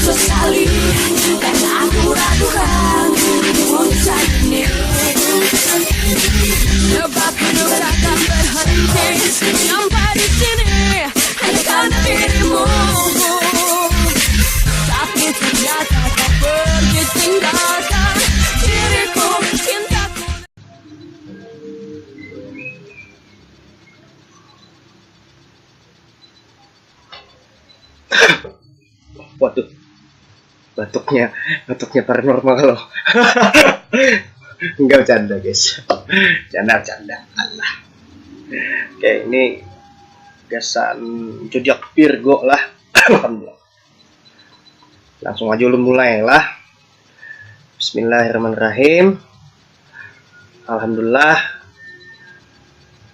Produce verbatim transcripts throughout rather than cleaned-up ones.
Sekali, karena aku ragu-ragu, cari nih. Sebab hidup takkan berhenti, sampai di sini, hanya karena dirimu. Tapi ternyata kau pergi tinggalkan diriku, cintaku. Waduh, batuknya, batuknya paranormal loh. Enggak, bercanda guys, bercanda, bercanda. Allah. Oke, ini gasan zodiak Virgo lah. Alhamdulillah. Langsung aja ulun mulai lah. Bismillahirrahmanirrahim. Alhamdulillah,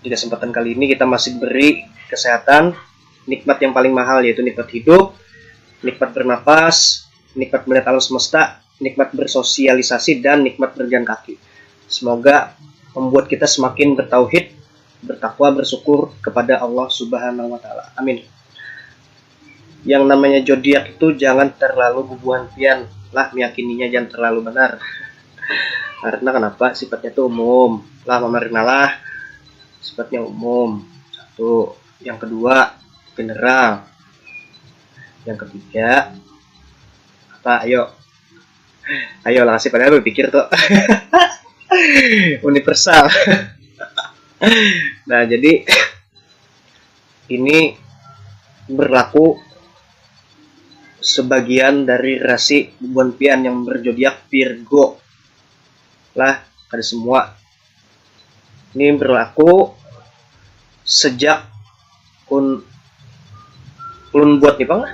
di kesempatan kali ini kita masih diberi kesehatan, nikmat yang paling mahal, yaitu nikmat hidup, nikmat bernapas, nikmat melihat alam semesta, nikmat bersosialisasi, dan nikmat berjalan kaki. Semoga membuat kita semakin bertauhid, bertakwa, bersyukur kepada Allah Subhanahu wa Ta'ala. Amin. Yang namanya zodiak itu jangan terlalu bubuhan pian lah meyakininya, jangan terlalu benar. Karena kenapa? Sifatnya tuh umum lah, mamarina lah, sifatnya umum. Satu. Yang kedua, general. Yang ketiga, apa? Ayo, ayo lah, kasih pada berpikir tuh. Universal. Nah, jadi ini berlaku sebagian dari rasi bubuhan pian yang berzodiak Virgo lah, kada semua. Ini berlaku sejak un ulun buat nih, pang lah.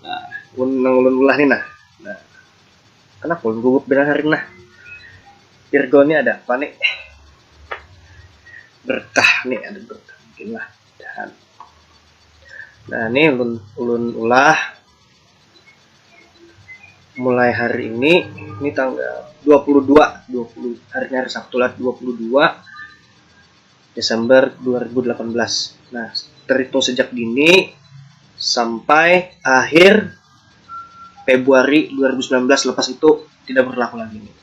Nah, un nang ulun ulah nih, nah. Nah, kenapa ulun gugup bilang hari nah? Virgo ini ada apa nih? Berkah nih, ada berkah mungkin lah. Dan nah, ini ulun ulun ulah mulai hari ini, ini tanggal dua puluh dua, dua puluh, hari ini hari Sabtu lah, dua puluh dua Desember dua ribu delapan belas. Nah, terhitung sejak dini sampai akhir Februari dua ribu sembilan belas, lepas itu tidak berlaku lagi nih.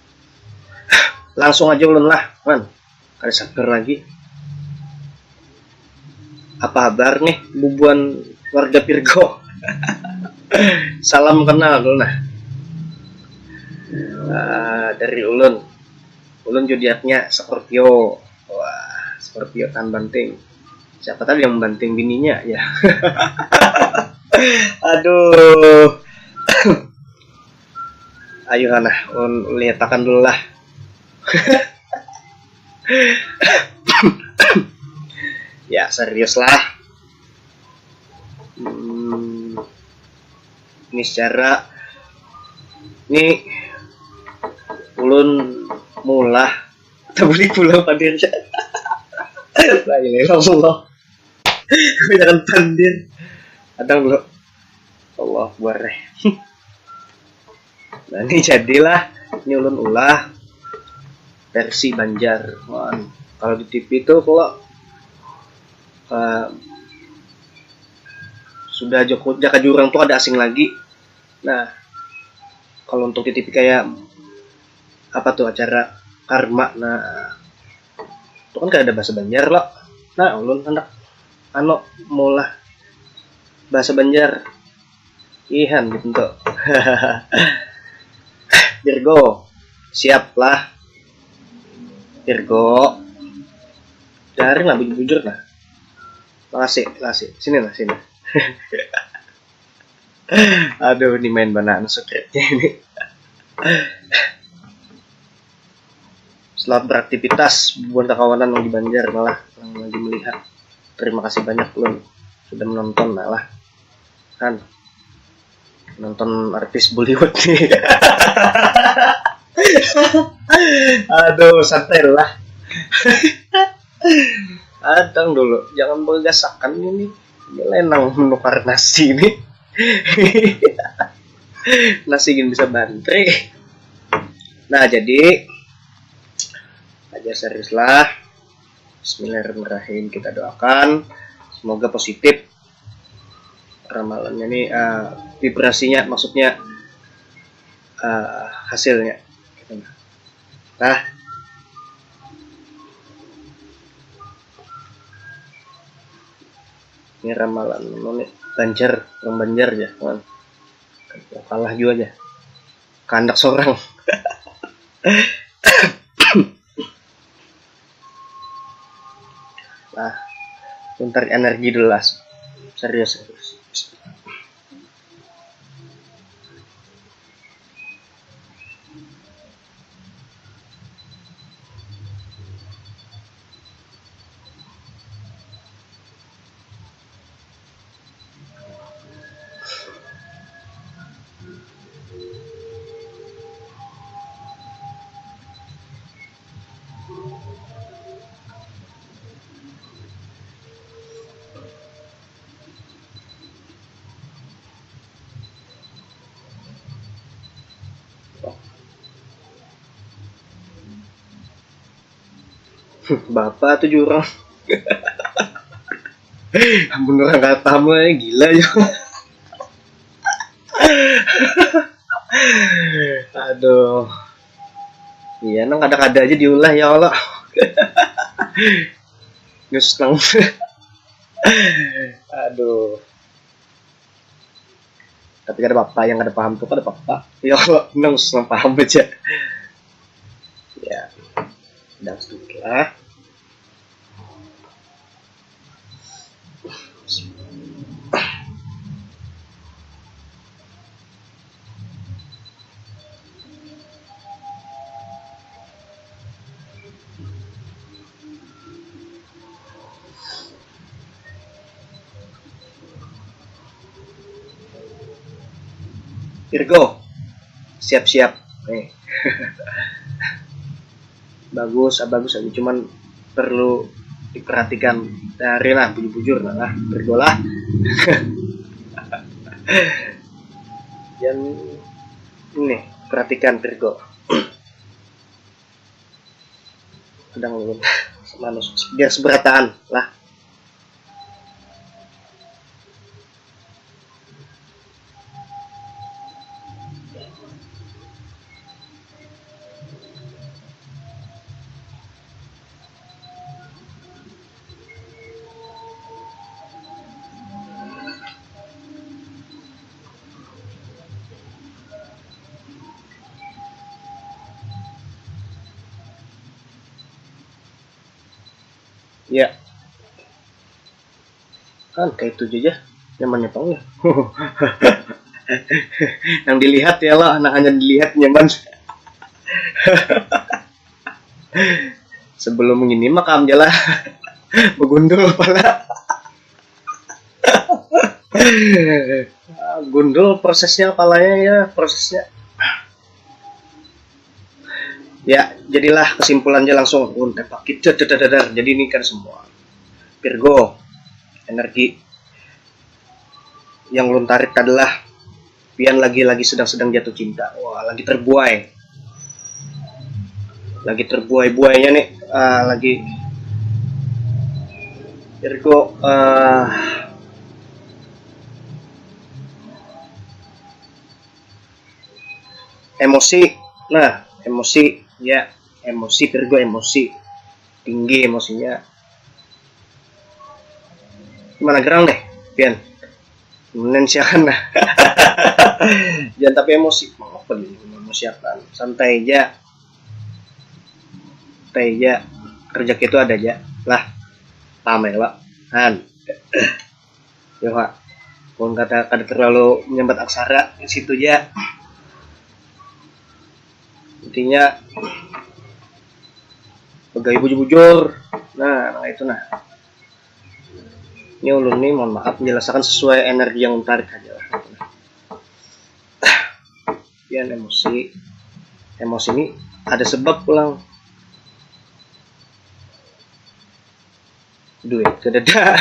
Langsung aja ulun lah, man. Kada sabar lagi. Apa kabar nih bubuhan warga Virgo? Salam kenal dulu nah. Uh, dari ulun. Ulun zodiaknya Scorpio. Wah, Scorpio tan banting. Siapa tadi yang membanting bininya ya? Aduh. Ayo nah, ulun lihatakan dulu lah. Ya, serius lah. Hmm, ini secara ini ulun mulah. Tabuli pulang pandir. La ilaha illallah. Kebanyakan pandir. Adang dulu. Allah buareh. Nah, ini jadilah, ini ulun ulah versi Banjar. Wah, kalau di T V itu kalau uh, sudah joko, jaka jurang tuh ada asing lagi. Nah, kalau untuk di T V kayak apa tuh acara karma, nah itu kan kada ada bahasa Banjar loh. Nah, ulun hendak anu mulah bahasa Banjar. Ihan gitu tuh. Virgo, siap lah. Virgo, daring lah bujur-bujur lah. Makasih, makasih. Sini lah, sini. Aduh, ini main banana scriptnya ini. Selamat beraktivitas bubuhan kakawanan nang di Banjar malah nang lagi melihat. Terima kasih banyak ulun sudah menonton malah. Han, nonton artis Bollywood nih. Aduh, santai lah. Adang dulu, jangan bergasakan ini. Ini lenang menukar nasi ini. Nasi gin bisa bantri. Nah, jadi aja serius lah. Bismillahirrahmanirrahim, kita doakan semoga positif. Ramalannya ni, eh, vibrasinya, maksudnya, eh, hasilnya. Nah, ini ramalan ini Banjar, orang Banjar ya, kawan. Kalah juga aja. Kandak seorang. Nah, pintar energi dulu lah. Serius, serius. Bapak tuh jurang. Ampun, orang kata mah gila ya. Aduh. Iya, nang kada-kada aja diulah ya Allah. Nyusnang. Aduh. Tapi kada apa-apa, yang kada paham tuh kada apa-apa. Ya Allah, nang senang paham aja. Ya, udah sedikit lah. Virgo, siap-siap. Nih. Bagus, ah, bagus aja. Cuman perlu diperhatikan dari lah, bujur-bujur lah, Virgo lah. Dan ini, perhatikan Virgo. Sedang ulun manus biar seberataan lah. Ya. Kan kayak itu aja. Nyamannya pang ya. Yang dilihat ya lah, anak hanya dilihat nyaman. Sebelum ngini mah kam ja lah. Begundul pala. Gundul prosesnya palanya ya, prosesnya. Ya, jadilah kesimpulannya langsung. Un, tembak. Jadi ini kan semua. Virgo, energi yang ulun tarik adalah pian lagi-lagi sedang-sedang jatuh cinta. Wah, lagi terbuai. Lagi terbuai-buainya nih. Ah, lagi Virgo, ah, emosi. Nah, emosi ya, emosi Virgo, emosi. Tinggi emosinya. Gimana gerang deh, pian? Menen siakan lah. Jangan tapi emosi. Mau apa nih? Emosi apa? Santai aja. Santai aja. Rezeki itu ada aja. Lah. Paham ya, Pak? Han. Yo, Pak. Pun kata kada terlalu menyambat aksara di situ aja. Intinya pegawai bujur-bujur. Nah, nah itu nah. Ini ulun nih, mohon maaf, menjelaskan sesuai energi yang tarik aja lah. Pian emosi, emosi ini ada sebab pulang. Duit kada ada.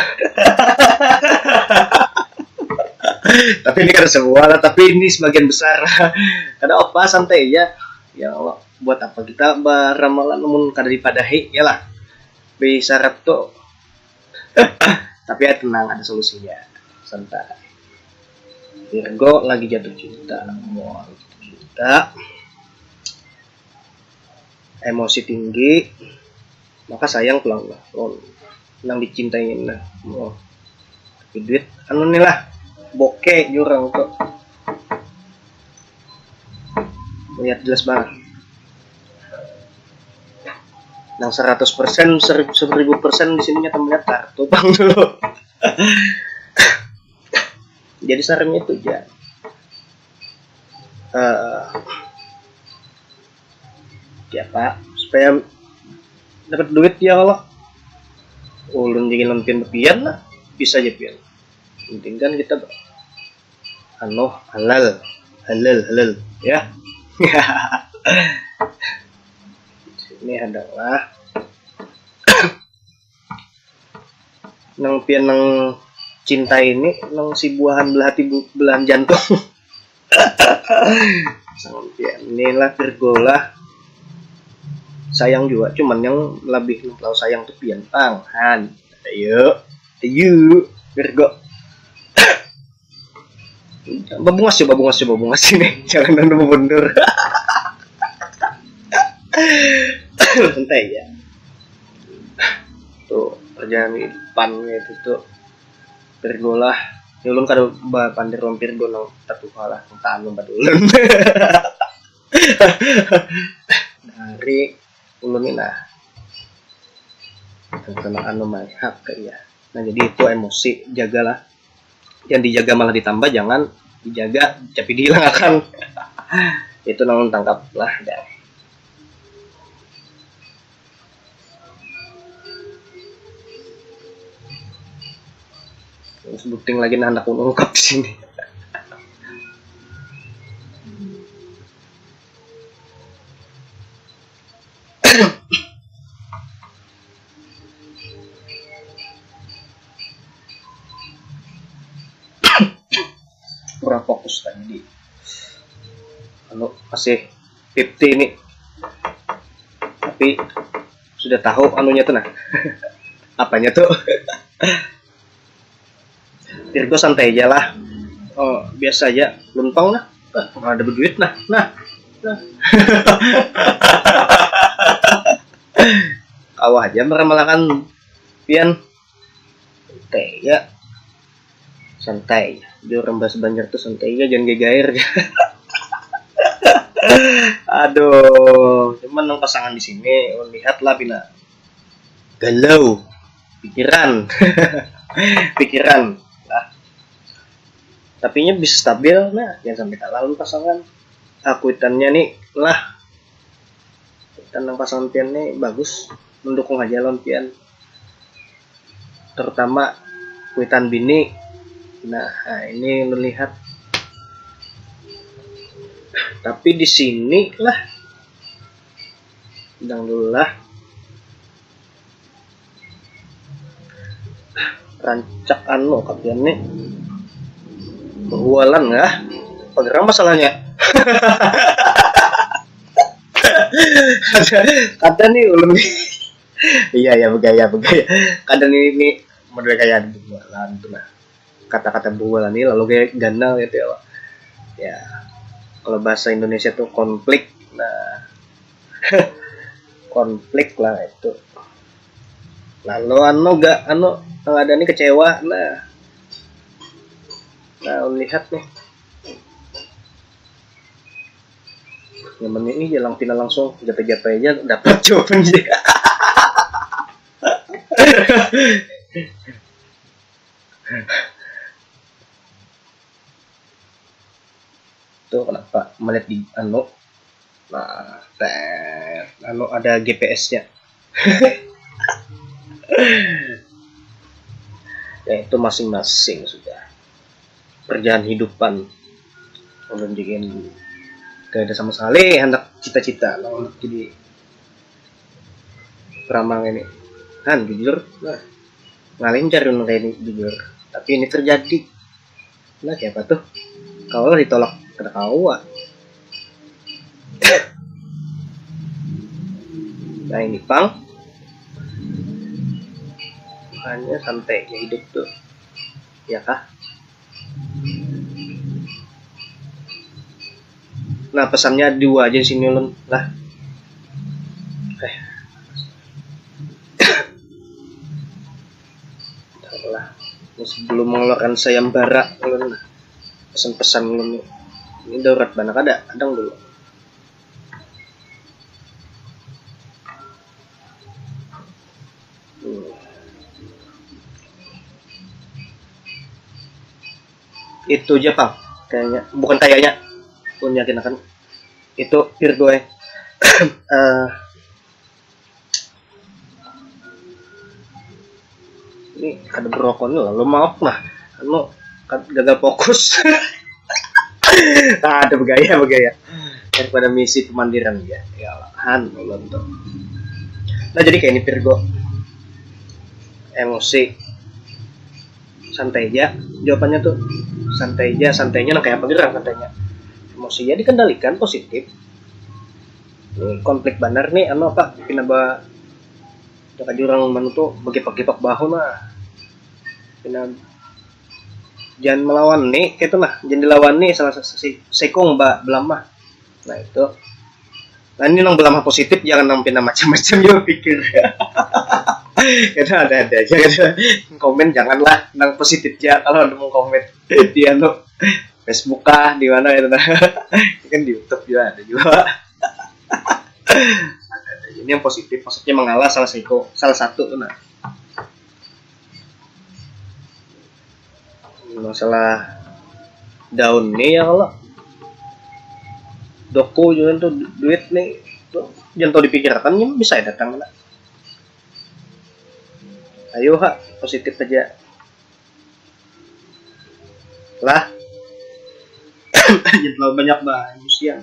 Tapi ini kada semua lah, tapi ini sebagian besar. Kada apa, santai aja. Ya Allah, buat apa kita beramalan namun kada dipadahi, ya lah. Bisarap tuh. Tapi ya tenang, ada solusinya. Santai. Virgo lagi jatuh cinta. Wah, jatuh cinta. Emosi tinggi, maka sayang pulang lah. Oh, nang dicintai nah. Oh. Tapi duit anu nih lah. Bokeh jurang tuh. Lihat jelas banget. Nang seratus persen, seribu persen di sininya teman lihat kartu bang dulu. Jadi sarannya itu aja. Eh, ya pak, supaya dapat duit ya kalau ulun jadi lampian bepian lah, bisa aja pian. Penting kan kita anu halal, halal, halal ya. Ini adalah nang pian nang cinta ini, nang si buahan belah hati bu- belahan jantung. Sang pian ini lah Virgo lah. Sayang juga, cuman yang lebih tahu sayang tuh pian pang han. Ayo, ayo Virgo. Babungas ya, babungas ya, babungas ini. Jangan anu mundur. Santai ya. Tuh, perjalanan depannya itu tuh Virgo lah. Ya, ulun kada bapandir lawan Virgo nang tatuha lah, nang taanu pada ulun. Dari ulun ni nah. Kena anu maihak ke iya. Nah, jadi itu emosi, jagalah. Yang dijaga malah ditambah, jangan dijaga tapi dihilangakan. Itu nang tangkap lah dah. Sebuting lagi nah, anak ungkap di sini. Kurang fokus tadi di anu, masih fifty ini, tapi sudah tahu anunya tuh nah. Apanya tuh? Virgo santai aja lah. Oh, biasa aja, lumpang lah. Ah, ada berduit nah. Nah. Nah. Awah aja meramalakan pian. Santai ya. Santai. Di orang bahasa Banjar tuh santai ya, jangan gegair. Aduh, cuman nang pasangan di sini lihat lah pina galau pikiran. Pikiran lah. Tapinya bisa stabil, nah, jangan sampai kalah lawan pasangan. Aku itannya nih lah. Tentang pasangan pian nih bagus, mendukung aja lawan pian, terutama kuitan bini. Nah, nah ini melihat, tapi di sini lah dang dulu lah. Rancak anu kapian nih berhualan kah? Pagerang masalahnya. Ada nih ulun nih. Iya ya, begaya begaya. Kada nih ini model kayak berhualan tuh nah. Kata-kata berhualan ini lalu kayak ganal gitu ya, Pak. Ya, kalau bahasa Indonesia tuh konflik. Nah, konflik lah itu. Lalu anu gak anu, kalau ada nih kecewa. Nah, nah lihat nih, nyamannya ini jalan pina langsung japa-japa aja dapat jawaban dia. Tuh kenapa melihat di anu, nah, tet, anu ada G P S-nya. Ya itu masing-masing sudah perjalanan hidupan. Ulun juga kada sama sekali hendak cita-cita nah, untuk jadi peramal ini. Kan jujur lah, ngalih mencari orang kayak ini jujur, tapi ini terjadi. Nah, siapa tuh? Kalau ditolak kada kawa. Nah, ini pang, makanya santai aja hidup tuh, ya kah? Nah, pesannya dua aja sini ulun lah. Eh. Lah, sebelum mengeluarkan sayembara ulun, pesan-pesan ulun ni. Ini darurat banar, kada kadang dulu. Hmm. Itu aja pang kayaknya, bukan kayaknya, pun yakin akan itu Virgo eh. Uh, ini kada berokon lalu maaf nah, anu, gagal fokus. Ada bergaya bergaya daripada misi pemandiran dia ya, han ulun tuh. Nah, jadi kayak ini Virgo, emosi santai aja jawabannya tuh, santai aja. Santainya nang kayak apa gerang santainya? Emosi ya dikendalikan, positif. Ini konflik banar nih, anu apa, pina ba jaka jurang mana tuh, begipak-gipak bahu nah, pina jangan melawan nih gitu nah, jangan dilawan nih salah satu sekung ba belamah. Nah itu, nah ini nang belamah positif, jangan nang pina macam-macam juga pikir. Kita ada-ada aja gitu. Komen janganlah, nang positif ya kalau ada mau komen di anu Facebook kah di mana itu nah. Kan di YouTube juga ada juga. Ada-ada aja. Ini yang positif, maksudnya mengalah salah satu, salah satu tuh nah. Masalah daun nih ya kalau doko juga tuh duit nih tuh, jangan tahu dipikirkan, ini bisa ya datang kena. Ayo ha, positif aja lah. Jangan terlalu banyak bah emosi yang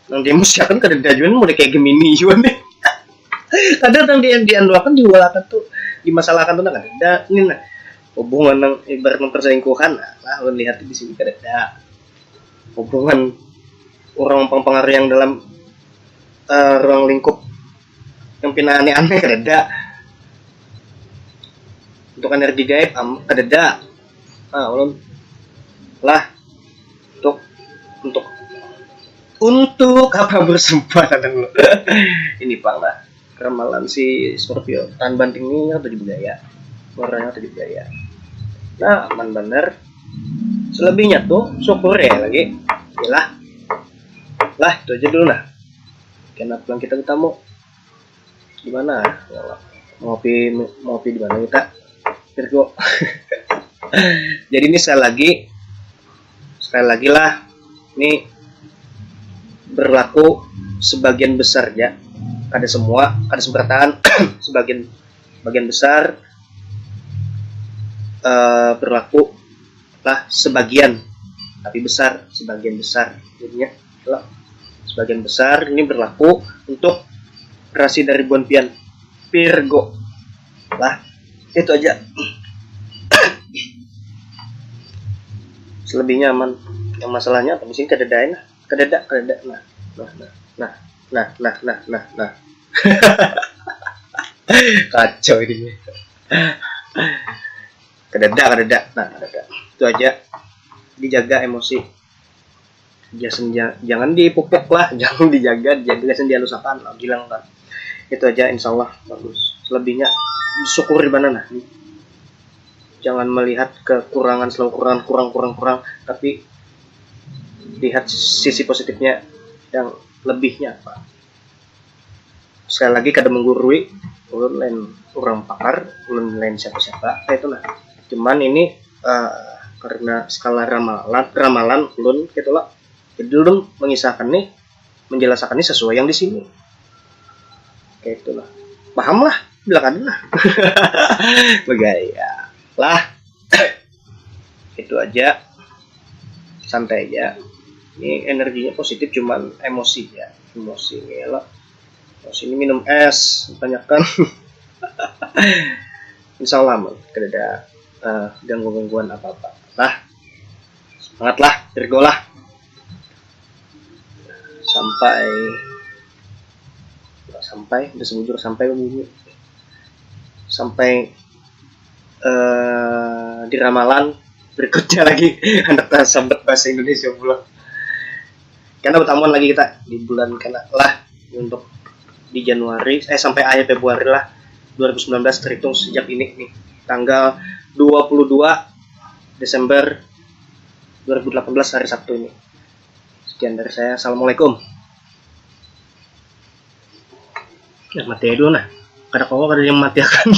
nang dia emosi akan kada ada juga mulai kayak Gemini juga nih. Kadang nang dia dianuakan diulakan tuh, dimasalahkan tuh nah kada ada nih nah. Hubungan nang ibarat perselingkuhan nah, lah lihat di sini kada ada. Hubungan orang pang pengaruh yang dalam uh, ruang lingkup yang pina aneh-aneh kada ada. Untuk energi gaib am kada ada. Ah ulun lah, untuk untuk untuk apa bersempat ada dulu. Ini pang lah, ramalan si Scorpio tahan banting ini yang tujuh budaya, warnanya tujuh budaya. Nah aman bener. Selebihnya tuh syukur ya lagi. Yalah. Lah itu aja dulu nah. Kena pulang kita bertamu di mana? Ngopi, ngopi di mana kita? Virgo. Jadi ini sekali lagi, sekali lagi lah, ini berlaku sebagian besar ya, kada semua, kada seberataan. Sebagian, bagian besar uh, berlaku lah sebagian, tapi besar, sebagian besar jadinya lah, sebagian besar ini berlaku untuk rasi dari buan pian Virgo lah. Itu aja. Selebihnya aman. Yang masalahnya apa di sini? Kada ada nah, kada ada, kada ada nah, nah nah nah nah nah nah nah nah. Kacau ini. Kada ada, kada ada. Nah kada ada. Itu aja. Dijaga emosi. Jangan, jangan dipupuk lah, jangan dijaga, dijaga, jangan dihalusakan, hilang kan. Itu aja, insya Allah bagus. Selebihnya syukuri banar nah. Jangan melihat kekurangan, selalu kurang, kurang, kurang, kurang, tapi lihat sisi positifnya yang lebihnya apa. Sekali lagi kada menggurui, ulun lain orang pakar, ulun lain siapa-siapa, kayak itulah. Cuman ini uh, karena skala ramalan, ramalan ulun gitulah. Jadi ulun mengisahkan nih, menjelaskan nih sesuai yang di sini. Kayak itulah. Paham lah, bila kada lah. Begaya lah. Itu aja. Santai aja. Ini energinya positif, cuman emosi ya. Emosi ya lah. Terus ini minum es, tanyakan. Insya Allah aman, tidak ada uh, gangguan-gangguan apa-apa. Lah, semangat lah, Virgo lah. Sampai sampai udah sebujur sampai bunyi sampai uh, di ramalan berikutnya lagi. Anak sambat bahasa Indonesia pulang. Karena bertamuan lagi kita di bulan kena lah, untuk di Januari, eh, sampai akhir Februari lah, dua ribu sembilan belas, terhitung sejak ini nih, tanggal dua puluh dua Desember dua ribu delapan belas, hari Sabtu ini. Sekian dari saya. Assalamualaikum. Ya, mati aja dulu nah. Kada kawa kada yang matiakan.